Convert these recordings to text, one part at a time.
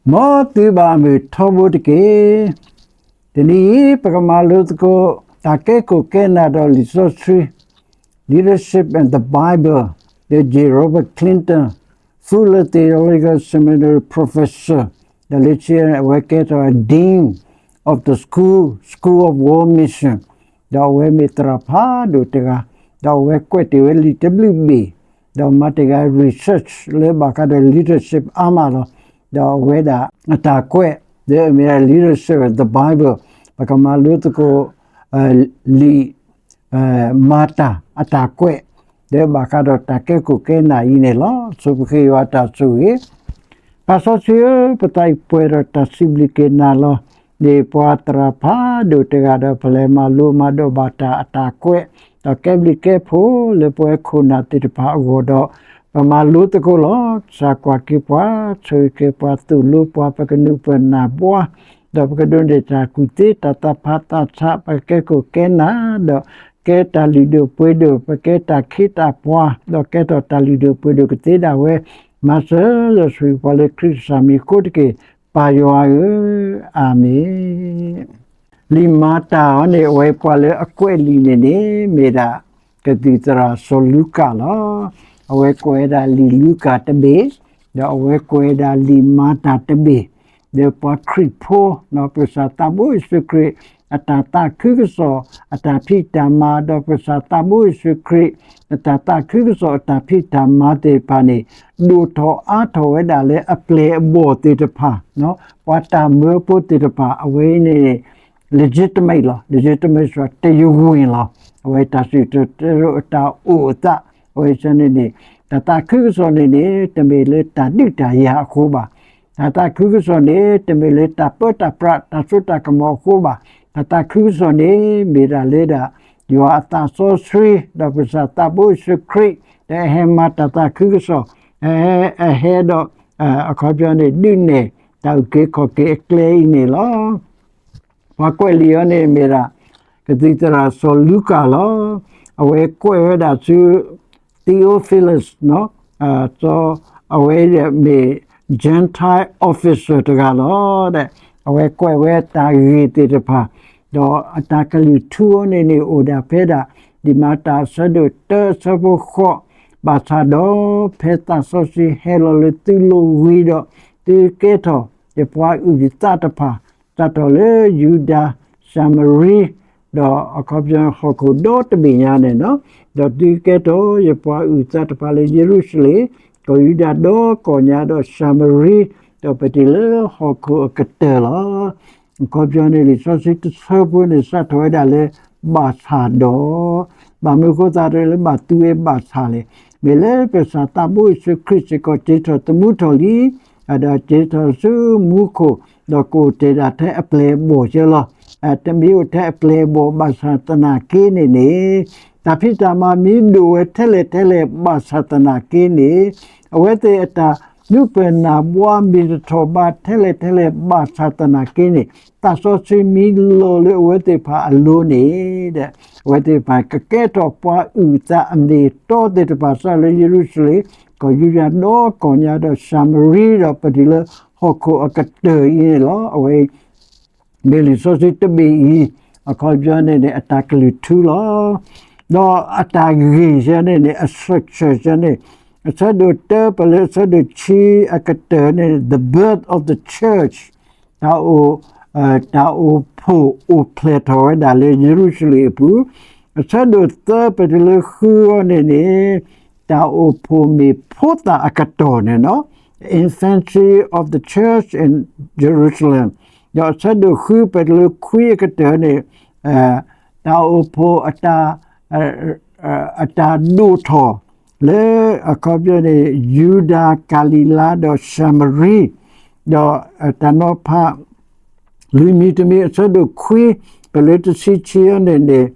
မ်သုဘၣ်မုာ်ထီဘိတက့ၢ်. တနံၤအံၤ ပကမၤလိသကိး တၢ်ကဲခိၣ်ကဲနၢ်ဒီးလံာ်စီဆှံ Leadership and the Bible ဒီး J Robert Clinton, Fuller Theological Seminary professor, ဒီးလၢခံအဝဲကဲထီၣ် Dean of the School, School of World Mission, ဒီးအဝဲမ့ၢ်သရၣ်ဖးဒိၣ်တဂၤ, ဒီးအဝဲကွဲးတ့ၢ်ဝဲလံာ်တဘျုးဘ့ၣ်, ဒီးမၤတ့ၢ်ဂၤ research လၢဘၣ်ဃးဒီး leadership အါမးလီၤ. ဒီးအဝဲဒၣ်အတၢ်ကွဲး ဒီးအမ့ၢ် Leadership the Bible, ပကမၤလိသကိး လံာ် မၤတၢ်အတၢ်ကွဲး ဒီးဘၣ်ဃးဒီးတၢ်ကဲခိၣ်ကဲနၢ်အံၤန့ၣ်လီၤ. ဆိပဃ့ယွၤအတၢ်ဆိၣ်ဂ့ၤ. ပၢ်စီဆှံဧၢ, ပသးအံၤပှဲၤဒီးတၢ်စံးဘျုးက့ၤနၤလီၤ. န့ၣ်ပှၤသရၣ်ဖးဒိၣ်တဂၤဒီး ပလဲၤမၤလိမၤဒိးဘၣ်တၢ်အတၢ်ကွဲး ဒီးကဲဘျုးကဲဖှိၣ်လၢပဝဲခိၣ်နၢ်သ့ၣ်တဖၣ်အဂီၢ်ဒီး ပမၤလိသကိးလီၤ. ကစၢ်ကွၢ်က့ၤပှၤ, ဆိၣ်ဂ့ၤက့ၤပှၤ, သိၣ်လိပှၤ, ပကနုာ်ပၢၢ်နၢ်ဘှါ ဒီးပကဒိးန့ၢ်တၢ်ကူၣ်သ့ တၢ်သးဖးသးဆး, ပကကဲခိၣ်ကဲနၢ်, ဒီးကဲတၢ်လုၢ်ဒိၣ်ပှ့ၤဒိၣ်, ပကဲတၢ်ခ့တၢ်ပှၤ, ဒီးကဲထီၣ်တၢ်လုၢ်ဒိၣ်ပှ့ၤဒိၣ်ကသ့ဒၣ်ဝဲ, မၤစၢၤယွၤဆိၣ်ဂ့ၤပှၤလၢခရံာ်ကစၢ်မံၤအဃိတက့ၢ်, ပၢ်ယွၤဧၢ, အၤမ့ၣ်. လံာ်မၤတၢ်အံၤန့ၣ် အဝဲပှၤလၢအကွဲးလံာ်န့ၣ်န့ၣ် မ့ၢ်ဒၣ် ကသံၣ်သရၣ်စီၤလူကၣ်လီၤ. အဝဲကွဲးဝဲဒၣ်လံာ်လူကၣ်တဘ့ၣ်, ဒီးအဝဲကွဲးဝဲဒၣ်လံာ်မၤတၢ်တဘ့ၣ်, ဒီးပှၤခရံာ်ဖိ ဒီးပကစၢ်သးဘိယ့ၣ်ၡူးခရံာ် အတၢ်သးခုကစီၣ် အတၢ်ဖံးတၢ်မၤ ဒီးပကစၢ်သးဘိယ့ၣ်ၡူးခရံာ် အတၢ်သးခုကစီၣ် အတၢ်ဖံးတၢ်မၤသ့ၣ်တဖၣ်န့ၣ် ဒိၣ်ထီၣ်အါထီၣ်ဝဲဒၣ်လၢအပျဲၢ်အဘီၣ်သ့ၣ်တဖၣ်, ပှၤတၢ်မၢဖိသ့ၣ်တဖၣ် အဝဲန့ၣ် legitimate လီၤ. legitimate ဆိုတာ တရားဝင်လီၤ. အဝဲတၢ်စံၣ်တဲၤတဲလီၤအတၢ်အိၣ်အသး, အဝဲန့ၣ်န့ၣ် တၢ်သးခုကစီၣ်န့ၣ်န့ၣ် တမ့ၢ်လၢတၢ်ဒုးတၢ်ယၤအဃိဘၣ်. တၢ်သးခုကစီၣ်န့ၣ် တမ့ၢ်လၢတၢ်ပၢတၢ်ပြး တၢ်စိတၢ်ကမီၤအဃိဘၣ်. တၢ်သးခုကစီၣ်န့ၣ် မ့ၢ်ဒၣ်လၢဒၣ် ယွၤအသးစီဆှံ ဒီးပကစၢ်သးဘိယ့ၣ်ၡူးခရံာ် ဒီးအဟဲမၤတၢ်သးခုကစီၣ်, အဟဲဒီး အခီပညီန့ၣ် ဒုးနဲၣ်တၢ်အုၣ်က့ၤခီၣ်က့ၤအကျဲအံၤန့ၣ်လီၤ. ပှၤကွဲးလံာ်အံၤန့ၣ်မ့ၢ်ဒၣ် ကသံၣ်သရၣ်စီၤလူကၣ်လီၤ. အဝဲကွဲးဝဲဒၣ်ဆူ Theophilus, အဝဲမ့ၢ် Gentile officer တဂၤလီၤ. အဝဲကွဲးဝဲတၢ်ဂ့ၢ်သ့ၣ်တဖၣ်, ဒီးအတၢ်ကလုၢ်ထူအံၤန့ၣ်န့ၣ် အိၣ်ဒၣ်ဖဲဒၣ် လံာ်မၤတၢ်အဆၢဒိၣ်တၢအဆၢဖိဃိး, ဘၣ်ဆၣ်ဒီး ဖဲသးစီဆှံဟဲလီၤလၢသုလိၤဝံၤဒီး သုကဲထီၣ်ယပှၤအုၣ်ယသးတဖၣ် စးထီၣ်လၢယူဒၤ, ၡၤမရံ, ဒီးအခီပညီဟီၣ်ခိၣ်ဒီတဘ့ၣ်ညါန့ၣ်လီၤ. ဒီးသုကဲထီၣ်ယပှၤအုၣ်သးတဖၣ်လၢယရူၤၡလ့ၣ်, ကီၢ်ယူဒၤဒီကီၢ်ညါဒီးၡၤမရံ, ဒီးပတုၤလၢဟီၣ်ခိၣ်အကတၢၢ်လီၤ. အခီပညီန့ၣ် လံာ်စီဆှံတဆၢဖိန့ၣ် စးထီၣ်ဝဲဒၣ်လၢ ဘၣ်ဆၣ်ဒီး, ဘၣ်မနုၤအဃိသတးလၢဘၣ်သူဝဲဘၣ်ဆၣ်လဲၣ်. မ့ၢ်လၢပကစၢ်သးဘိယ့ၣ်ၡူးခရံာ်စ့ၢ်ကီး က့ၤထီၣ်သမူထီၣ်လံ, ဒီးက့ၤထီၣ်ဆူမူခိၣ်, ဒီးကအိၣ်တ့ၢ်ဒၣ်ထဲအပျဲၢ်အဘီၣ်ယဲလီၤ. တမ့ၢ်အိၣ်ထဲအပျဲၢ်အဘီၣ်ဘၣ်ဆၣ်သနာ်က့န့ၣ်န့ၣ်, တၢ်ဖံးတၢ်မၤမ့ၢ်ဒိၣ်ဝဲထဲလဲၣ်ထဲလဲၣ်ဘၣ်ဆၣ်သနာ်က့န့ၣ်, အဝဲသ့ၣ်အတၢ်နုာ်ပၢၢ်နၢ်ဘှါမ့ၢ်တထီၣ်ဘၣ်ထဲလဲၣ်ထဲလဲၣ်ဘၣ်ဆၣ်သနာ်က့န့ၣ်, သးစီဆှံမ့ၢ်လီၤလၢအဝဲသ့ၣ်တဖၣ်အလိၤန့ၣ်, အဝဲသ့ၣ်တဖၣ်ကကဲထီၣ်ပှၤအုၣ်သးအမ့ၢ်အတီသ့ၣ်တဖၣ် စးလၢယရူၤၡလ့ၣ်, ကီၢ်ယူဒၤဒီကီၢ်ညါဒီးၡၤမရံ, ဒီးပတုၤလၢဟီၣ်ခိၣ်အကတၢၢ်အံၤန့ၣ်လီၤ. အဝဲ မ့ၢ်လံာ်စီဆှံတဘ့ၣ်အံၤ, အခီပညီန့ၣ်န့ၣ် အတၢ်ကလုၢ်ထူလီၤ. ဒီးအတၢ်ဂ့ၢ်ယဲန့ၣ်န့ၣ် အ structure ယဲန့ၣ်, အဆၢဒိၣ်တၢပလၢအဆၢဒိၣ်ခံအကတၢၢ်န့ၣ် the birth of the church, တၢ်အိၣ်, တၢ်အိၣ်ဖှိၣ်အိၣ်ဖျဲၣ်ထီၣ်ဝဲဒၣ်လၢယရူၤၡလ့ၣ်အပူၤ, အဆၢဒိၣ်သၢပတုၤလၢဃုအံၤန့ၣ်န့ၣ်, တၢ်အိၣ်ဖှိၣ်မ့ၢ်ဖိသၣ်အကတီၢ်န့ၣ်လီၤ. Infancy of the church in Jerusalem. ဒီးအဆၢဒိၣ်ဃုပတုၤလၢခွံအကတၢၢ်န့ၣ်, တၢ်အိၣ်ဖှိၣ်အတၢ်, အတၢ်ဒိၣ်ထီၣ်လၢအခီပညီန့ၣ် ယူဒၤ, ကၤလံၤလါဒီးၡၤမရံ, ဒီးတၢ်နီၤဖး လွံၢ်မံၤတမံၤ အဆၢဒိၣ်ခွံပတုၤလၢတဆံခံအံၤန့ၣ်န့ၣ်,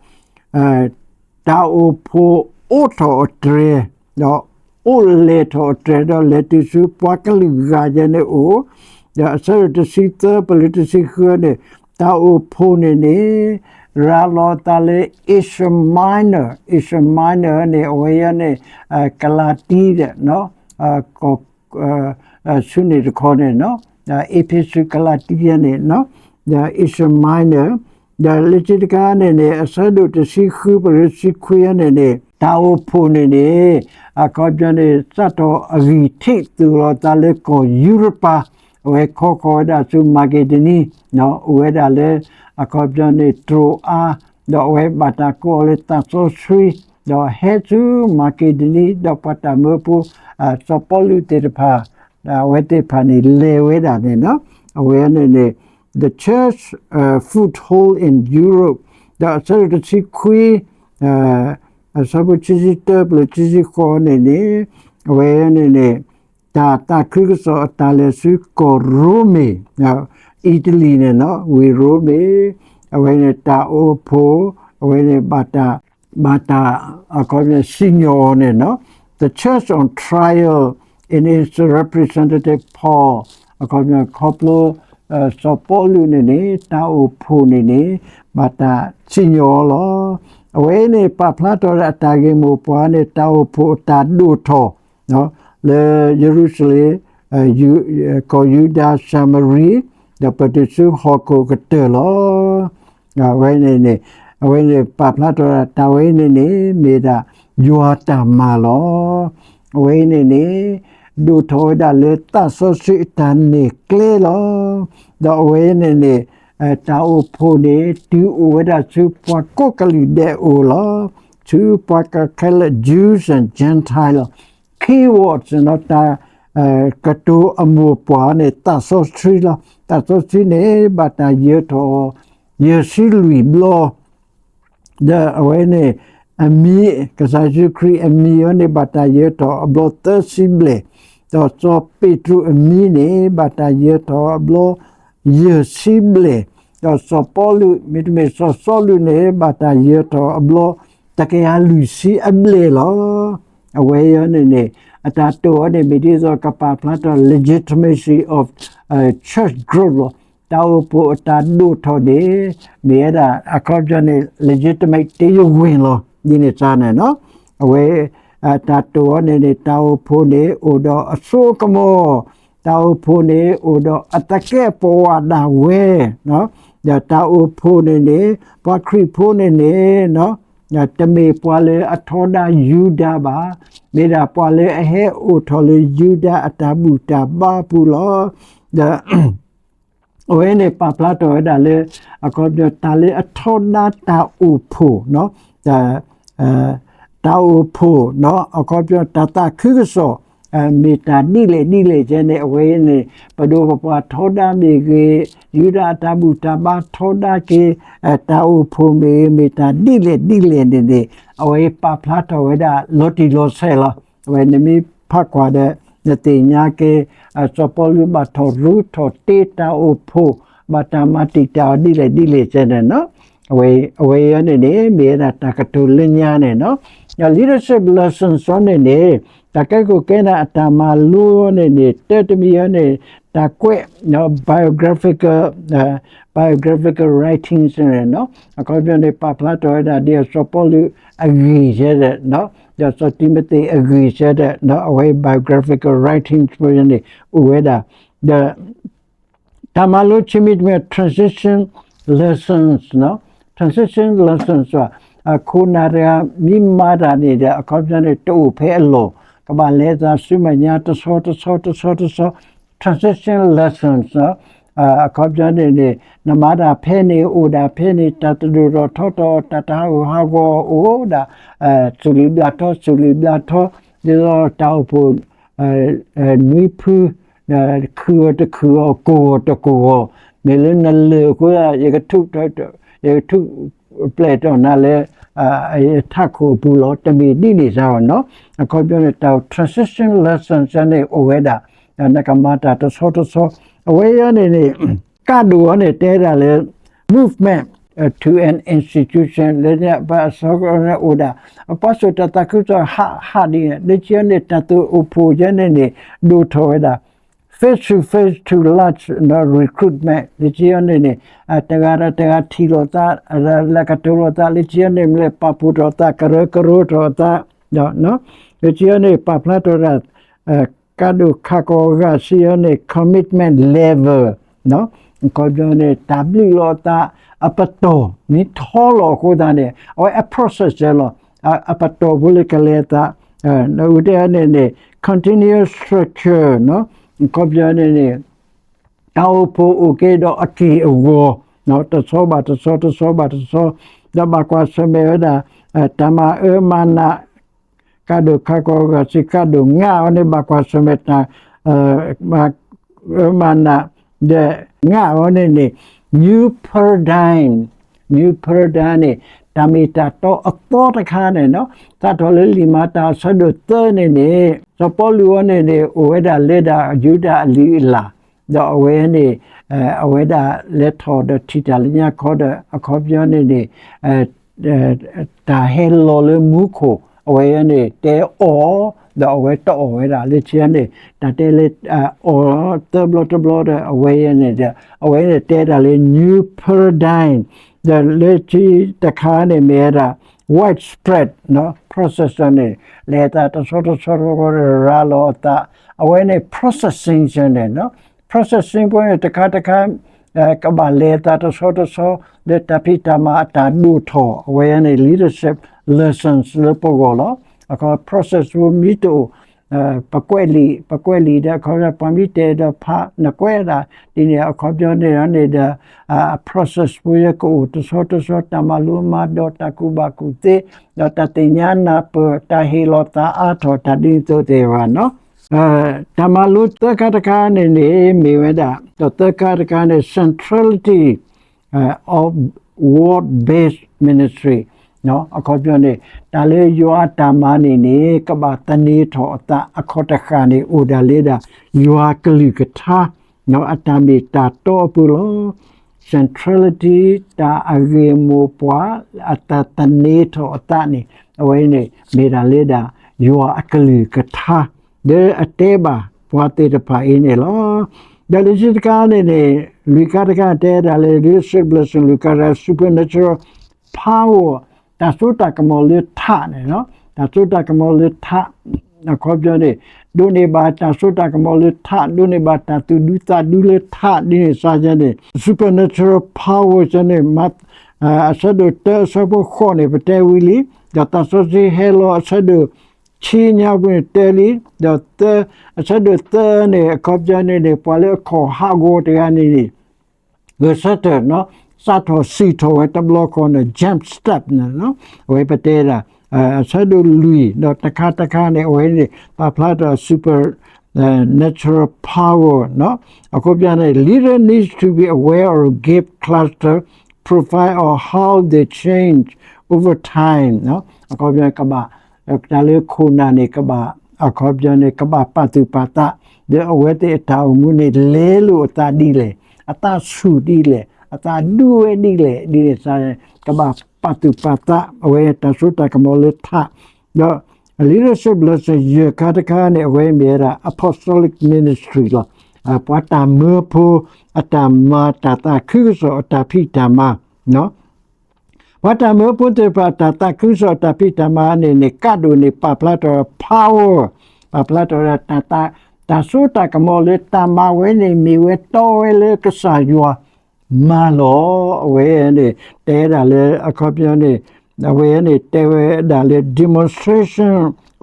တၢ်အိၣ်ဖှိၣ်အိးထီၣ်အတြဲၤ, ဒီးအိၣ်လဲၤထီၣ်အတြဲၤ ဒီးလဲၤတုၤဆူပှၤကလုာ်ဂၤယဲန့ၣ်အိၣ်, ဒီးအဆၢဒိၣ်တဆံသၢပတုၤလၢတဆံဃုန့ၣ်, တၢ်အိၣ်ဖှိၣ်န့ၣ်န့ၣ်, ရၤလီၤအသးလၢ Asia Minor, Asia Minor န့ၣ် အဝဲယဲန့ၣ်, ကလၤတံဒီး ကီၢ် ဆူန့ၣ်တခီန့ၣ်လီၤ. အ့းဖ့းစူး ကလၤတံယါန့ၣ် ဒီး Asia Minor, ဒီးလၢခံတခါန့ၣ်န့ၣ် အဆၢဒိၣ်တဆံဃု ပရၢတဆံခွံန့ၣ်န့ၣ် တၢ်အိၣ်ဖှိၣ်န့ၣ်န့ၣ် အခီပညီန့ၣ် စးထီၣ်အဂံၢ်ထံးသူၣ်လီၤသးလၢကီၢ်ယူရပၤ, အဝဲခီဃီၤဝဲဒၣ်ဆူမၤက့ဒနံ, အိၣ်ဝဲဒၣ်လၢ အခီပညီန့ၣ် တြိၤအါ, ဒီးအဝဲဘၣ်တၢ်ကိးအီၤလၢသးစီဆှံ, ဒီးဟဲဆူမၤက့ဒနံ ဒီးပှၤတၢ်မၢဖိ စီၤပီလူးသ့ၣ်တဖၣ် အဝဲသ့ၣ်တဖၣ်န့ၣ် လဲၤဝဲဒၣ်န့ၣ် အဝဲန့ၣ်န့ၣ် the church foothold in Europe, ဒီးအဆၢဒိၣ်တဆံခွံ အဆၢဖိခံဆံတၢပျၢၤခံဆံဃိးန့ၣ်န့ၣ် အဝဲန့ၣ်န့ၣ် တၢ်သးခုကစီၣ်အတၢ်လဲၤဆူကီၢ်ရိမ့ၤ, အံၣ်တလံၤန့ၣ် ဝ့ၢ်ရိမ့ၤ, အဝဲန့ၣ်တၢ်အိၣ်ဖှိၣ် အဝဲန့ၣ် ဘၣ်တၢ် အခီပညီ စံၣ်ညီၣ်အီၤန့ၣ် the church on trial in its representative Paul, အခီပညီ ခီဖျိ စီၤပီလူးန့ၣ်န့ၣ် တၢ်အိၣ်ဖှိၣ်န့ၣ်န့ၣ် ဘၣ်တၢ်စံၣ်ညီၣ်အီၤလီၤ. အဝဲအံၤန့ၣ် ပာ်ဖျါထီၣ်ဝဲဒၣ်အတၢ်ဂ့ၢ်မိၢ်ပှၢ်န့ၣ် တၢ်အိၣ်ဖှိၣ်အတၢ်ဒိၣ်ထီၣ် လၢယရူၤၡလ့ၣ်, ကီၢ်ယူဒၤ, ၡၤမရံ, ဒီးပတုၤဆူဟီၣ်ခိၣ်ကတၢၢ်လီၤ. အဝဲန့ၣ်န့ၣ် အဝဲန့ၣ်ပာ်ဖျါထီၣ်ဝဲဒၣ် တၢ်ဝဲအံၤန့ၣ်န့ၣ် မ့ၢ်ဒၣ်ယွၤတၢ်မၤလီၤ. အဝဲအံၤန့ၣ်န့ၣ် ဒိၣ်ထီၣ်ဝဲဒၣ်လၢသးစီဆှံအတၢ်နဲၣ်ကျဲလီၤ. ဒီးအဝဲအံၤန့ၣ်န့ၣ် တၢ်အိၣ်ဖှိၣ်န့ၣ် တုၤအိၣ်ဝဲဒၣ်ဆူပှၤကိးကလုာ်ဒဲးအအိၣ်လီၤ. ဆူပှၤကခဲလၢာ် Jews and Gentile လီၤ. Key words န့ၣ် တၢ်ကတိၤအမိၢ်ပှၢ်န့ၣ် သးစီဆှံလီၤ. သးစီဆှံန့ၣ် ဘၣ်တၢ်ယၢၤထီၣ် ယဲၢ်ဆံလွံၢ်ဘျီ ဒီးအဝဲန့ၣ် အမံၤ ကစၢ်ယ့ၣ်ၡူးခရံာ်အမံၤအံၤန့ၣ် ဘၣ်တၢ်ယၢၤထီၣ်အဘျီသၢဆံဘျဲၣ်, ဒီးစီၤပ့းတရူးအမံၤန့ၣ် ဘၣ်တၢ်ယၢၤထီၣ်အဘျီယဲၢ်ဆံဘျဲၣ်, ဒီးစီၤပီလူး မ့တမ့ၢ်စီၤစီလူးန့ၣ် ဘၣ်တၢ်ယၢၤထီၣ်အဘျီတကယၤလွံၢ်ဆံအဘျဲၣ်လီၤ. အဝဲအံၤန့ၣ်န့ၣ် အတၢ်တိာ်အီၤန့ၣ် မ့ၢ်ဒ်သိးကပာ်ဖျါထီၣ် legitimacy of church growth လီၤ. တၢ်အိၣ်ဖှိၣ်အတၢ်ဒိၣ်ထီၣ်န့ၣ် မ့ၢ်ဝဲဒၣ် အခီပညီန့ၣ် legitimate တရားဝင် လီၤ. ဒ်န့ၣ်စ့ၢ်န့ၣ် အဝဲ တၢ်တိာ်အီၤန့ၣ်န့ၣ် တၢ်အိၣ်ဖှိၣ်န့ၣ် အိၣ်ဒီးအစိအကမီၤ, တၢ်အိၣ်ဖှိၣ်န့ၣ် အိၣ်ဒီးအသကဲးပဝးဒၣ်ဝဲ, ဒီးတၢ်အိၣ်ဖှိၣ်န့ၣ်န့ၣ် ပှၤခရံာ်ဖိန့ၣ်န့ၣ် တမ့ၢ်ပှၤလၢအထီဒါယူဒၤဘၣ်, မ့ၢ်ဒၣ်ပှၤလၢအဟဲအိၣ်ထီၣ်လၢယူဒၤအတၢ်ဘူၣ်တၢ်ဘါပူၤလီၤ. ဒီး အဝဲန့ၣ်ပာ်ဖျါထီၣ်ဝဲဒၣ်လၢ အခီပညီ တၢ်လၢအထီဒါတၢ်အိၣ်ဖှိၣ်, တၢ်အိၣ်ဖှိၣ် အခီပညီ တၢ်သးခုကစီၣ် မ့ၢ်တၢ်ဒ်လဲၣ်ဒ်လဲၣ်ကဲန့ၣ် အဝဲန့ၣ် ပဒိၣ်ပပှၢ်ထီဒါမ့ၢ်ဂ့ၤ, ယူဒၤအတၢ်ဘူၣ်တၢ်ဘါထီဒါက့ၤ တၢ်အိၣ်ဖှိၣ်မ့ၢ်ဂ့ၤ မ့ၢ်တၢ်ဒ်လဲၣ်ဒ်လဲၣ်န့ၣ်န့ၣ် အဝဲပာ်ဖျါထီၣ်ဝဲဒၣ်လီၤတံၢ်လီၤဆဲးလီၤ. အဝဲနမ့ၢ်ဖးကွၢ်ဒီး နသ့ၣ်ညါက့ၤ စီၤပီလူးဘၣ်ထီၣ်ရူထီၣ်တ့တၢ်အိၣ်ဖှိၣ် ဘၣ်တၢ်မၤတံာ်တာ်အီၤဒ်လဲၣ်ဒ်လဲၣ်ကဲန့ၣ် အဝဲအံၤန့ၣ်န့ၣ် မ့ၢ်ဝဲဒၣ်တၢ်ကတိၤလၢညါန့ၣ် leadership lessons အီၤန့ၣ်န့ၣ် တၢ်ကဲခိၣ်ကဲနၢ်အတၢ်မၤလိအီၤန့ၣ်န့ၣ် တၢ်တမံၤအီၤန့ၣ် တၢ်ကွဲး biographical biographical writings န့ၣ် အခီပညီန့ၣ် ပာ်ဖျါထီၣ်ဝဲဒၣ်ဒ်အစီၤပီလူးအဂ့ၢ်ယဲဒီး ဒီးစီၤတံၤမသ့းအဂ့ၢ်ယဲဒီး အဝဲ biographical writings န့ၣ် အိၣ်ဝဲဒၣ် ဒီး တၢ်မၤလိခံမံၤတမံၤ transition lessons, transition lessons ခိၣ်နၢ်တဂၤမ့ၢ်မၤတၢ်န့ၣ်ဒီး အခီပညီန့ၣ် တအိၣ်ဖဲအလီၢ်, ကဘၣ်လဲၤသးဆူမဲာ်ညါတဆီတဆီတဆီတဆီ transition lessons အခီပညီန့ၣ်န့ၣ် နမၤတၢ်ဖဲန့ၣ် အိၣ်ဒၣ်ဖဲန့ၣ် တၢ်တဒိၣ်ထီၣ်ထီထီၣ် တၢ်တဟးဂူာ်ဟးဂီၤအိၣ်ဒၣ် စူၣ်လံဘျးထီ စူၣ်လံဘျးထီ ဒ်သိးတၢ်အိၣ်ဖှိၣ် နွံဖု ခုၣ်အီၤတခုၣ်အီၤ ကိၢ်အီၤတကိၢ်အီၤ, မ့ၢ်လၢနလၢာ်အဃိ ယကထူၣ် ယကထူၣ်ပျဲၢ်ထီၣ်နၤလၢ ထးခိၣ်အပူၤလီၤ. တမ့ၢ်ဒ်န့ၣ်စ့ၢ်ဘၣ်နီၤ. အခီပညီန့ၣ် တၢ် transition lessons န့ၣ်အိၣ်ဝဲဒၣ် နကမၤတၢ်တဆီတဆီ အဝဲအံၤန့ၣ်န့ၣ် ကါဒိၣ်အီၤန့ၣ် တဲဒၣ်လၢ movement to an institution လၢညါပှၤအစီကီန့ၣ်အိၣ်ဒၣ် အပှၤစိာ်တၢ်သးခုကစီၣ်ဟးဟးဒ်န့ၣ် လၢခံအီၤန့ၣ် တၢ်သိၣ်အိၣ်ဖှိၣ်ယဲန့ၣ်န့ၣ် ဒိၣ်ထီၣ်ဝဲဒၣ် face to face to large recruitment လၢခံအီၤန့ၣ်န့ၣ် တဂၤဒီးတဂၤထံၣ်လိာ်သး လဲၤကတိၤလိာ်သး လၢခံအီၤန့ၣ် မ့ၢ်လဲၤပာ်ဖှိၣ်ထီၣ်သး ကရၢကရိထီၣ်အသး လၢခံအီၤန့ၣ် ပာ်ဖျါထီၣ်ဝဲဒၣ် ကၣ်ဒိၣ်ခးကီးဂၤစံးအီၤန့ၣ် commitment level အခီပညီန့ၣ် တၢ်ဘျုးလီၤအသး အပတီၢ်မ့ၢ်ထီလီၤအဃိသတးန့ၣ် အဝဲအ process လီၤ အပတီၢ်ဖိလၢကလဲၤအသး နအူတဲန့ၣ်န့ၣ် continuous structure အခီပညီန့ၣ်န့ၣ် တၢ်အိၣ်ဖှိၣ်အိၣ်က့ၤဒီးအက့ၢ်အဂီၤ တဆီဘၣ်တဆီ တဆီဘၣ်တဆီ ဒီးဘၣ်ကွၢ်ဆၢၣ်မဲာ်ဝဲဒၣ် တၢ်မၤအၢမၤနး ကၣ်ဒိၣ်ခးကီးဂၤစံး ကၣ်ဒိၣ်ငါအီၤန့ၣ် ဘၣ်ကွၢ်ဆၢၣ်မဲာ်တၢ် မၤအၢမၤနး ဒီးငါအီၤန့ၣ်န့ၣ် new paradigm new paradigm န့ၣ် တၢ်မ့ၢ်တၢ်တီအသီတခါန့ၣ် စးထီၣ်လၢလံာ်မၤတၢ်အဆၢဒိၣ်သၢန့ၣ်န့ၣ် စီၤပီလူးအီၤန့ၣ်န့ၣ် အိၣ်ဝဲဒၣ်လၢဒၣ်ယူဒၤအလုၢ်အလၢ် ဒီးအဝဲန့ၣ် အဝဲဒၣ်လဲၤထီၣ်ဒီးထံၣ်တၢ်လၢညါခီဒီး အခီပညီန့ၣ်န့ၣ် တၢ်ဟဲလီၤလၢမူခိၣ် အဝဲန့ၣ်တဲအီၣ် ဒီးအဝဲတအီၣ်ဝဲဒၣ်လၢခံန့ၣ် တၢ်တဲလၢအီၣ်သၢဘျီတဘျီဒီး အဝဲန့ၣ်ဒီး အဝဲန့ၣ်တဲဒၣ်လၢ new paradigm ဒီးလၢခံတခါန့ၣ်မ့ၢ်ဝဲဒၣ် widespread process န့ၣ် လဲၤသးတဆီတဆီတဆီ ရၤလီၤအသး အဝဲန့ၣ် processing န့ၣ် processing ဖိန့ၣ် တခါတခါ ကဘၣ်လဲၤသးတဆီတဆီ လၢတၢ်ဖံးတၢ်မၤအတၢ်ဒိၣ်ထီၣ် အဝဲန့ၣ် leadership lessons လၢပဂီၢ်လီၤ. အခီ process ဖိမ့ၢ်တအိၣ် ပကွဲးလံာ် ပကွဲးလံာ်ဒီး အခီပညီ ပှၤမ့ၢ်တဲဒီးဖး နကွဲးဒၣ် ဒ်န့ၣ် အခီပညီန့ၣ်န့ၣ်ဒီး အ process ဖိယဲကအိၣ်တဆီတဆီ တၢ်မၤလိမၤဒိး တၢ်ကူၣ်ဘၣ်ကူၣ်သ့ ဒီးတၢ်သ့ၣ်ညါနၢ်ပၢၢ် တၢ်ဟ့ၣ်လီၤသးအါထီၣ် တၢ်ဒ်န့ၣ်အသိးသ့ၣ်တဖၣ်န့ၣ် တၢ်မၤလိသၢခါတခါန့ၣ်န့ၣ် မ့ၢ်ဝဲဒၣ် ဒီးသၢခါတခါန့ၣ် centrality of word-based ministry အခီပညီန့ၣ် တၢ်လၢယွၤအတၢ်မၤန့ၣ်န့ၣ် ကဘၣ်သန့ၤထီၣ်အသးအခီတဃၣ်န့ၣ် အိၣ်ဒၣ်လၢဒၣ် ယွၤကလုၢ်ကထါ အတၢ်မ့ၢ်တၢ်တီအပူၤလီၤ. centrality တၢ်အဂ့ၢ်မိၢ်ပှၢ် အတၢ်သန့ၤထီၣ်အသးန့ၣ် အဝဲန့ၣ် မ့ၢ်ဒၣ်လၢဒၣ် ယွၤအကလုၢ်ကထါ လၢအတဲဘၣ်ပှၤသ့ၣ်တဖၣ်အံၤန့ၣ်လီၤ. ဒီးလၢခံတခါန့ၣ်န့ၣ် လွံၢ်ခါတခါတဲဒၣ်လၢ leadership lesson လွံၢ်ခါတခါ supernatural power တၢ်စိတၢ်ကမီၤလၢထးန့ၣ် တၢ်စိတၢ်ကမီၤလၢထး အခီပညီန့ၣ် ဒိးန့ၢ်ဘၣ်တၢ်စိတၢ်ကမီၤလၢထး ဒိးန့ၢ်ဘၣ်တၢ်သူၣ်ဒူသးဒူလၢထး ဒ်န့ၣ်စ့ၢ်ကီးန့ၣ် supernatural power စ့ၢ်န့ၣ် အဆၢဒိၣ်တၢအဆၢဖိဃိးန့ၣ် ပတဲဝံၤလံ, ဒီးသးစီဆှံဟဲလီၤအဆၢဒိၣ်ခံညါပူၤန့ၣ်တဲလံ, ဒီးသၢ, အဆၢဒိၣ်သၢန့ၣ် အခီပညီန့ၣ်န့ၣ် ပှၤလၢအခီၣ်ဟးဂီၤတဂၤန့ၣ်န့ၣ် ဂဲၤဆၢထၢၣ်နီၤ စးထီၣ်စံၣ်ထီၣ်ဝဲတဘျီဃီန့ၣ် jump start န့ၣ် အဝဲပတဲဒၣ် အဆၢဒိၣ်လွံၢ် ဒီးတခါတခါန့ၣ် အဝဲန့ၣ် ပာ်ဖျါထီၣ် supernatural power နီၤ အခီပညီန့ၣ် leader needs to be aware of gift cluster, profile of how they change over time အခီပညီကဘၣ် တၢ်လၢခိၣ်နၢ်န့ၣ် ကဘၣ် အခီပညီန့ၣ် ကဘၣ်ပာ်သူၣ်ပာ်သး ဒီးအဝဲသ့ၣ်အတၢ်အိၣ်မူန့ၣ် လဲလိာ်အသးဒ်လဲၣ်, အသးဆူၣ်ဒ်လဲၣ်, အသးဒူဝဲဒ်လဲၣ်, ဒ်န့ၣ်စ့ၢ် ကဘၣ်ပာ်သူၣ်ပာ်သး အဝဲတၢ်စိတၢ်ကမီၤလၢထး ဒီး leadership lesson ယဲၢ်ခါတခါန့ၣ် အဝဲမ့ၢ်ဝဲဒၣ် apostolic ministry လီၤ. ပှၤတၢ်မၢဖိ အတၢ်မၤတၢ်သးခုကစီၣ်အတၢ်ဖံးတၢ်မၤ ပှၤတၢ်မၢဖိသ့ၣ်တဖၣ်တၢ်သးခုကစီၣ်အတၢ်ဖံးတၢ်မၤန့ၣ်န့ၣ် ကၣ်ဒိၣ်န့ၣ် ပာ်ဖျါထီၣ် power ပာ်ဖျါထီၣ်ဝဲဒၣ် တၢ်စိတၢ်ကမီၤလၢတၢ်မၤဝဲန့ၣ် မ့ၢ်ဝဲတီဝဲလၢကစၢ်ယွၤမၤလီၤ. အဝဲန့ၣ် တဲဒၣ်လၢအခီပညီန့ၣ် အဝဲန့ၣ်တဲဝဲဒၣ်လၢ demonstration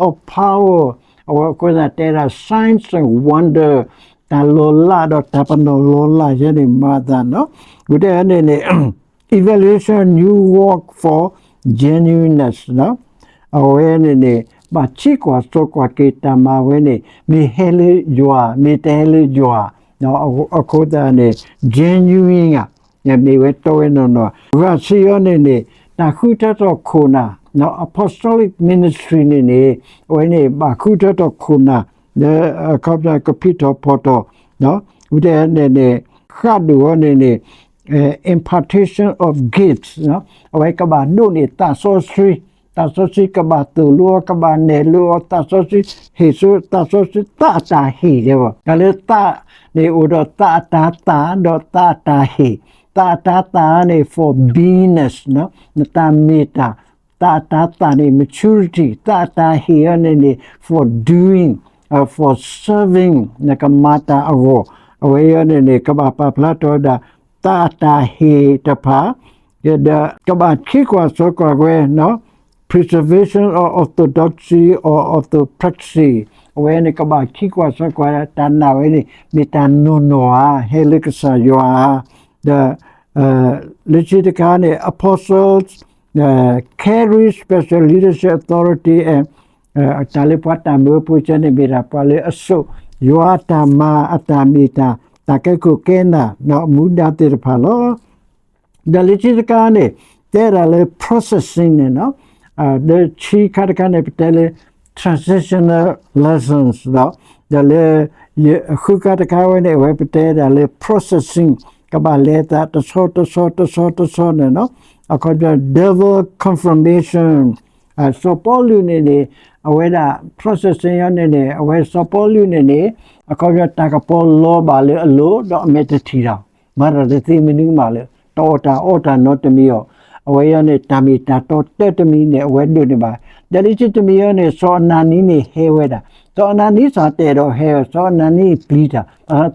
of power အဝဲအဃိသတးတဲဒၣ် signs and wonder တၢ်လီၤလးဒီးတၢ်ပနီၣ်လီၤလးယဲန့ၣ်မၤသးနီၤ ဝံၤတဲန့ၣ်န့ၣ် evaluation new work for genuineness နီၤ အဝဲန့ၣ်န့ၣ် ဘၣ်ထံကွၢ်စိကွၢ်က့ၤတၢ်မၤဝဲန့ၣ် မ့ၢ်ဟဲလၢယွၤ မ့ၢ်တဟဲလၢယွၤ အဃိသတးန့ၣ် genuine ဧါ မ့ၢ်ဝဲတီဝဲနီၢ်နီၢ် ဂၤစံးအီၤန့ၣ်န့ၣ် တၢ်ဃုထၢထီၣ်ခိၣ်နၢ် apostolic ministry န့ၣ်န့ၣ် အဝဲန့ၣ် ဘၣ်ဃုထၢထီၣ်ခိၣ်နၢ် လၢအခီပညီကဖံးထီၣ်ဖီၣ်ထီၣ် ဝံၤတဲန့ၣ်န့ၣ် ဃၣ်ဒိၣ်အီၤန့ၣ်န့ၣ် impartation of gifts အဝဲကဘၣ်ဒိးန့ၢ်သးစီဆှံ သးစီဆှံကဘၣ်သိၣ်လိအီၤ ကဘၣ်နဲၣ်လိအီၤ သးစီဆှံဟ့ၣ်စိ သးစီဆှံသးအတၢ်ဟ့ၣ် တဲဝဲ တၢ်လၢသးန့ၣ်အိၣ်ဒီးသးအတၢ်သၣ် ဒီးသးအတၢ်ဟ့ၣ် သးအတၢ်သၣ်န့ၣ် for beingness နတၢ်မ့ၢ်တၢ် သးအတၢ်သၣ်န့ၣ် maturity သးအတၢ်ဟ့ၣ်အီၤန့ၣ်န့ၣ် for doing for serving နကမၤတၢ်အဂီၢ်, အဝဲအံၤန့ၣ်န့ၣ် ကဘၣ်ပာ်ဖျါထီၣ်ဝဲဒၣ် တၢ်အတၢ်ဟ့ၣ်တဖၣ်, ဒီးကဘၣ်ခံကွၢ်စိကွၢ်ဝဲ preservation of orthodoxy or orthopraxy အဝဲန့ၣ် ကဘၣ်ခံကွၢ်စိကွၢ် တၢ်နာ်ဝဲန့ၣ် မ့ၢ်တၢ်နီၢ်နီၢ်ဧါ, ဟဲလၢကစၢ်ယွၤဧါ, ဒီး လၢခံတခါန့ၣ် apostles carry special leadership authority and တၢ်လၢပှၤတၢ်မၢဖိကဲန့ၣ် မ့ၢ်ဒၣ်ပှၤလၢအစိာ် ယွၤအတၢ်မၤအတၢ်မ့ၢ်တၢ် တၢ်ကဲခိၣ်ကဲနၢ် မူဒါသ့ၣ်တဖၣ်လီၤ. ဒီးလၢခံတခါန့ၣ် တဲဒၣ်လၢ processing န့ၣ် ဒီးခံခါတခါန့ၣ် ပတဲလၢ transitional lessons ဒီး ဒီးလၢ ဃုခါတခါဝဲန့ၣ် အဝဲပတဲဒၣ်လၢ processing ကဘၣ်လဲၤသးတဆီတဆီတဆီတဆီန့ၣ် အခီပညီ double confirmation စီၤပီလူးန့ၣ်န့ၣ် အဝဲဒၣ် processing အီၤန့ၣ်န့ၣ် အဝဲစီၤပီလူးန့ၣ်န့ၣ် အခီပညီတၢ်ကပီၤလီၤဘၣ်လၢအလိၤ ဒီးအမဲာ်တထံၣ်တၢ် မၤတၢ်တသ့မနုၤမးလၢ တအီၣ်တၢ်အီတၢ်နီတမံၤအီၤ, အဝဲအံၤန့ၣ် တၢ်မ့ၢ်တၢ်တီတၢတမံၤန့ၣ် အဝဲဒိးန့ၢ်ဘၣ်, ဒီးလၢခံတမံၤအံၤန့ၣ် စီၤအနၤနံန့ၣ်ဟဲဝဲဒၣ်, စီၤအနၤနံစ့ၢ်တဲဒီးဟဲ စီၤအနၤနံပျံၤတၢ်,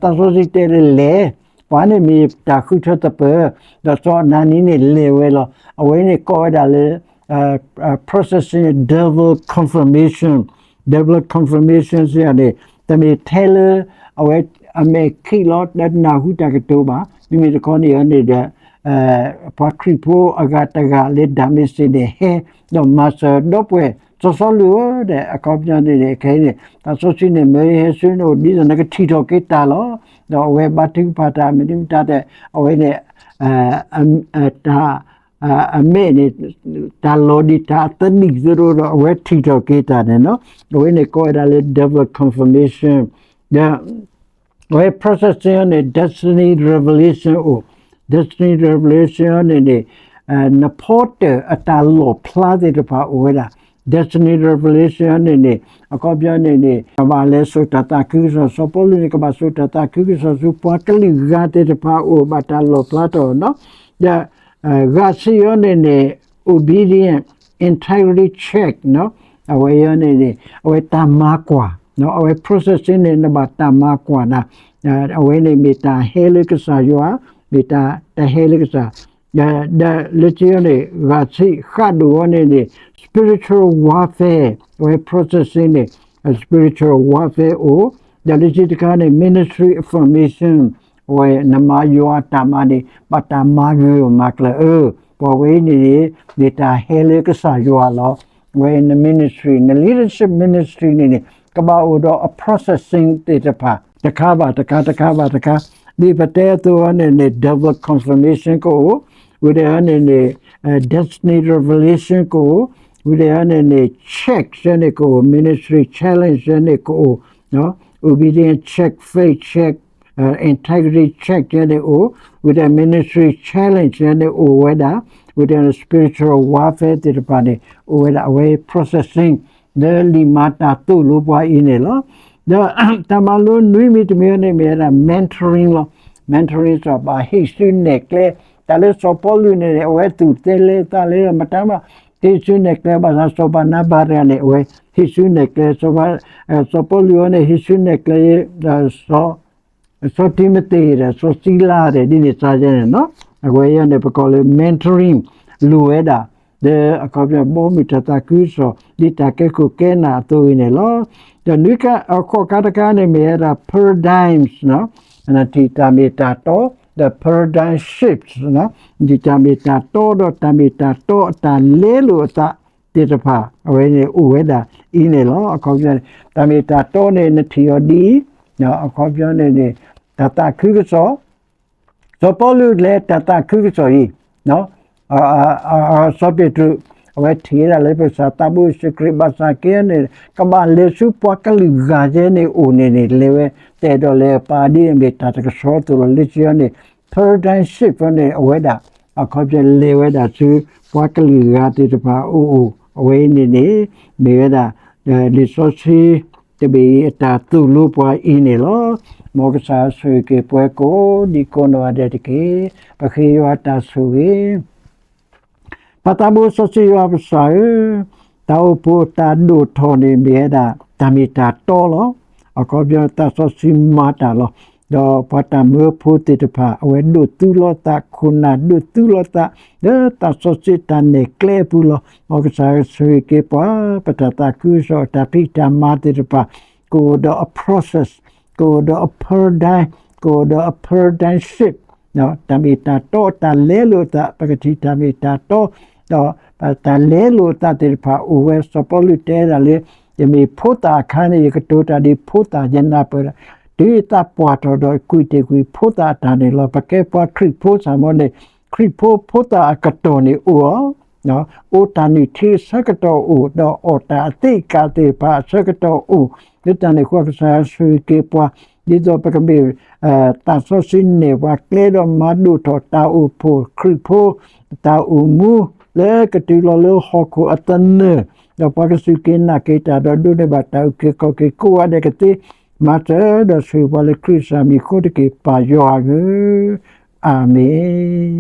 သးစီဆှံတဲလၢလဲၤ, ပှၤန့ၣ်မ့ၢ်တၢ်ဃုထၢသပၢၤ, ဒီးစီၤအနၤနံန့ၣ်လဲၤဝဲလီၤ, အဝဲန့ၣ်ကိးဝဲဒၣ်လၢ processing double confirmation, double confirmation စ့ၢ်န့ၣ် တမ့ၢ်ထဲလၢ အဝဲအမဲာ်ခံးလီၤ တနၢ်ဟူတၢ်ကတိၤဘၣ်, မ့မ့ၢ်တခီန့ၣ်န့ၣ်ဒီး ပှၤခရံာ်ဖိအဂၤတဂၤလၢဒၤမ့းစ့းန့ၣ်ဟဲ, ဒီးမၤစၢၤဒီပုၢ်ဝဲၢ် စီၤစီလူးဧၢ, ဒီးအခီပညီန့ၣ်န့ၣ် ခဲအံၤန့ၣ် သးစီဆှံန့ၣ်မၢဟဲဆူနအိၣ် ဒ်သိးနကထံၣ်ထီၣ်က့ၤတၢ်လီၤ, ဒီးအဝဲဘါထုကဖၣ်တၢ်မနုၤမတၤဒီး အဝဲန့ၣ် တၢ် အမဲာ်န့ၣ် တၢ်လီၤဒံးတၢ်အသနံၣ်သရိာ်ဒီး အဝဲထံၣ်ထီၣ်က့ၤတၢ်န့ၣ်လီၤ. အဝဲန့ၣ်ကိးဝဲဒၣ်လၢ double confirmation ဒီး အဝဲ processing န့ၣ် destiny revelation အိၣ်, destiny revelation န့ၣ်န့ၣ် နဖီတၢၣ်အတၢ်လီၣ်ဖျါသ့ၣ်တဖၣ်အိၣ်ဝဲဒၣ်, destiny revelation န့ၣ်န့ၣ် အခီပညီန့ၣ်န့ၣ် ကဘၣ်လဲၤစိာ်တၢ်သးခုကစီၣ်, စီၤပီလူးန့ၣ် ကဘၣ်စိာ်တၢ်သးခုကစီၣ်ဆူပှၤကလုာ်ဂၤသ့ၣ်တဖၣ်အိၣ် ဘၣ်တၢ်လီၣ်ဖျါထီၣ်နီၤ, ဒီး ဂၤဆံအံၤန့ၣ်န့ၣ် obedience integrity check အဝဲအံၤန့ၣ်န့ၣ် အဝဲတၢ်မၤကွၢ်, အဝဲ processing န့ၣ် နဘၣ်တၢ်မၤကွၢ်နၤ, အဝဲန့ၣ်မ့ၢ်တၢ်ဟဲလၢကစၢ်ယွၤ, မ့ၢ်တၢ်တဟဲလၢကစၢ်, ဒီးလၢခံအံၤန့ၣ် ဂၤဆံဃၣ်ဒိၣ်အံၤန့ၣ်န့ၣ် spiritual warfare အဝဲ processing န့ၣ် spiritual warfare အိၣ်, ဒီးလၢခံတခါန့ၣ် ministry affirmation အဝဲနမၤယွၤအတၢ်မၤန့ၣ် ဘၣ်တၢ်မၤဂ့ၤမၤကျၢၤဧၢ, ပှၤဝဲအံၤန့ၣ်န့ၣ် မ့ၢ်တၢ်ဟဲလၢကစၢ်ယွၤလီၤ. အဝဲန ministry န leadership ministry န့ၣ်န့ၣ် ကဘၣ်အိၣ်ဒီးအ processing သ့ၣ်တဖၣ် တခါဘၣ်တခါ တခါဘၣ်တခါ, ဒ်ပတဲအသိးအံၤန့ၣ်န့ၣ် double confirmation ကအိၣ်, ဝံၤဒီးအံၤန့ၣ်န့ၣ် destiny revelation ကအိၣ်, ဝံၤဒီးအံၤန့ၣ်န့ၣ် check ယဲန့ၣ်ကအိၣ်, ministry challenge ယဲန့ၣ်ကအိၣ်, obedience check, faith check, integrity check ယဲန့ၣ်အိၣ်, ဝံၤဒီး ministry challenge ယဲန့ၣ်အိၣ်ဝဲဒၣ်, ဝံၤဒီး spiritual warfare သ့ၣ်တဖၣ်န့ၣ် အိၣ်ဝဲဒၣ် အဝဲ processing လၢလံာ်မၤတၢ်သိၣ်လိပှၤအံၤန့ၣ်လီၤ. ဒီးတၢ်မၤလိနွံမံၤတမံၤန့ၣ်မ့ၢ်ဝဲဒၣ် mentoring လီၤ. mentoring စ့ၢ်ဘၣ်ဟ့ၣ်စုနဲၣ်ကျဲ, တၢ်လၢစီၤပီလူးန့ၣ် အဝဲသူၣ်တဲလဲၤသးလဲၤမတၤမး, ဟ့ၣ်စုနဲၣ်ကျဲဘၣ်ဆၣ် စီၤဘၤနၤဘၤတဂၤန့ၣ် အဝဲဟ့ၣ်စုနဲၣ်ကျဲ, စီၤပီလူးအံၤန့ၣ် ဟ့ၣ်စုနဲၣ်ကျဲ စီၤတံၤမသ့းဒီး စီၤစံလါဒီး ဒ်န့ၣ်စ့ၢ်ကီးန့ၣ်လီၤ. အဝဲအံၤန့ၣ် ပကိးလၢ mentoring လိၣ်ဝဲဒၣ်, ဒီးအခီပညီ ဘီမုၢ်တၢ်သးခုကစီၣ် ဒ်တၢ်ကဲခိၣ်ကဲနၢ်အသိးအံၤန့ၣ်လီၤ. ဒီးနွံခါ အခီၣ်ခါတခါန့ၣ်မ့ၢ်ဝဲဒၣ် paradigms နထံၣ်တၢ်မ့ၢ်တၢ်တီ, ဒီး paradigm shifts နထံၣ်တၢ်မ့ၢ်တၢ်တီဒီးတၢ်မ့ၢ်တၢ်တီအတၢ်လဲလိာ်အသးသ့ၣ်တဖၣ် အဝဲန့ၣ်အိၣ်ဝဲဒၣ်အံၤန့ၣ်လီၤ. အခီပညီန့ၣ် တၢ်မ့ၢ်တၢ်တီန့ၣ် နထံၣ်အီၤဒ်အံၤ, အခီပညီန့ၣ်န့ၣ် တၢ်သးခုကစီၣ် စီၤပီလူးလဲၤတၢ်သးခုကစီၣ်အံၤ, စီၤပ့းတရူး အဝဲထံၣ်ဝဲဒၣ်လၢပကစၢ်သးဘိယ့ၣ်ၡူးခရံာ်ဘၣ်ဆၣ်က့န့ၣ် ကဘၣ်လဲၤဆူပှၤကလုာ်ဂၤယဲန့ၣ်အိၣ်န့ၣ်န့ၣ် လဲၤဝဲတအဲၣ်ဒိးလဲၤပာ်ဒ်အမ့ၢ်တၢ်တကဆှီအသိးလီၤ. လၢခံအံၤန့ၣ် paradigm shift န့ၣ် အဝဲဒၣ် အခီပညီလဲၤဝဲဒၣ်ဆူ ပှၤကလုာ်ဂၤသ့ၣ်တဖၣ်အအိၣ်, အဝဲအံၤန့ၣ်န့ၣ် မ့ၢ်ဝဲဒၣ် လံာ်စီဆှံ တဘ့ၣ်အံၤအတၢ်သိၣ်လိပှၤအံၤန့ၣ်လီၤ. မ်ကစၢ်ဆိၣ်ဂ့ၤက့ၤပှၤကိးဒံကိးနီၢ်ဂၤဒဲးတက့ၢ်. ပဃ့ယွၤတၢ်ဆိၣ်ဂ့ၤ, ပၢ်သးဘိစီဆှံယွၤပကစၢ်ဧၢ, တၢ်အိၣ်ဖှိၣ်တၢ်ဒိၣ်ထီၣ်န့ၣ်မ့ၢ်ဝဲဒၣ် တၢ်မ့ၢ်တၢ်တီလီၤ. အခီပညီသးစီဆှံမၤတၢ်လီၤ. ဒီးပှၤတၢ်မၢဖိသ့ၣ်တဖၣ် အဝဲဒိးသူလီၤသး ခိၣ်နၢ်ဒိးသူလီၤသး လၢသးစီဆှံတၢ်နဲၣ်ကျဲအပူၤလီၤ. မ်ကစၢ်ဆိၣ်ဂ့ၤက့ၤပှၤ ပတၢ်သးခုကစီၣ် တၢ်ဖံးတၢ်မၤသ့ၣ်တဖၣ် ကအိၣ်ဒီးအ process ကအိၣ်ဒီးအ paradigm ကအိၣ်ဒီးအ paradigm shift တၢ်မ့ၢ်တၢ်တီ တၢ်လဲလိာ်အသး ပကထံၣ်တၢ်မ့ၢ်တၢ်တီ ဒီးတၢ်လဲလိာ်အသးသ့ၣ်တဖၣ်အိၣ်ဝဲ စီၤပီလူးတဲဒၣ်လၢ ယမ့ၢ်ဖိသၣ်အခါန့ၣ် ယကတိၤတၢ်ဒ်ဖိသၣ် ယနၢ်ပၢၢ်ဒၣ် တုၤယသးပှၢ်ထီၣ်ဒီး ကွံာ်တ့ၢ်ကွံာ်ဖိသၣ်အတၢ်န့ၣ်လီၤ. ပကဲပှၤခရံာ်ဖိစ့ၢ်ကီးန့ၣ် ခရံာ်ဖိဖိသၣ်အကတီၢ်န့ၣ်အိၣ်အီၤ အိၣ်တၢ်နုၢ်ထံအဆၢကတီၢ်အိၣ် ဒီးအီၣ်တၢ်အသ့အကၣ်သ့ၣ်တဖၣ်အဆၢကတီၢ်အိၣ် လၢတၢ်န့ၣ်အဃိ ကစၢ်ယွၤဆိၣ်ဂ့ၤက့ၤပှၤ ဒ်သိးပကမ့ၢ် သးစီဆှံနဲၣ်ပှၤကျဲ ဒီးမၤဒိၣ်ထီၣ်တၢ်အိၣ်ဖှိၣ်ခရံာ်ဖိ တၢ်အိၣ်မူ လၢကတုၤလီၤလၢဟီၣ်ခိၣ်အသနၢၣ် ဒီးပှၤကစူၢ်က့ၤနာ်က့ၤတၢ် ဒီးဒိးန့ၢ်ဘၣ်တၢ်အုၣ်က့ၤခီၣ်က့ၤ ကိးဂၤဒဲးကသ့ မၤစၢၤဒီးဆိၣ်ဂ့ၤပှၤလၢခရံာ်စၢ်မံၤအဃိတက့ၢ် ပၢ်ယွၤဧၢ, အၤမ့ၣ်.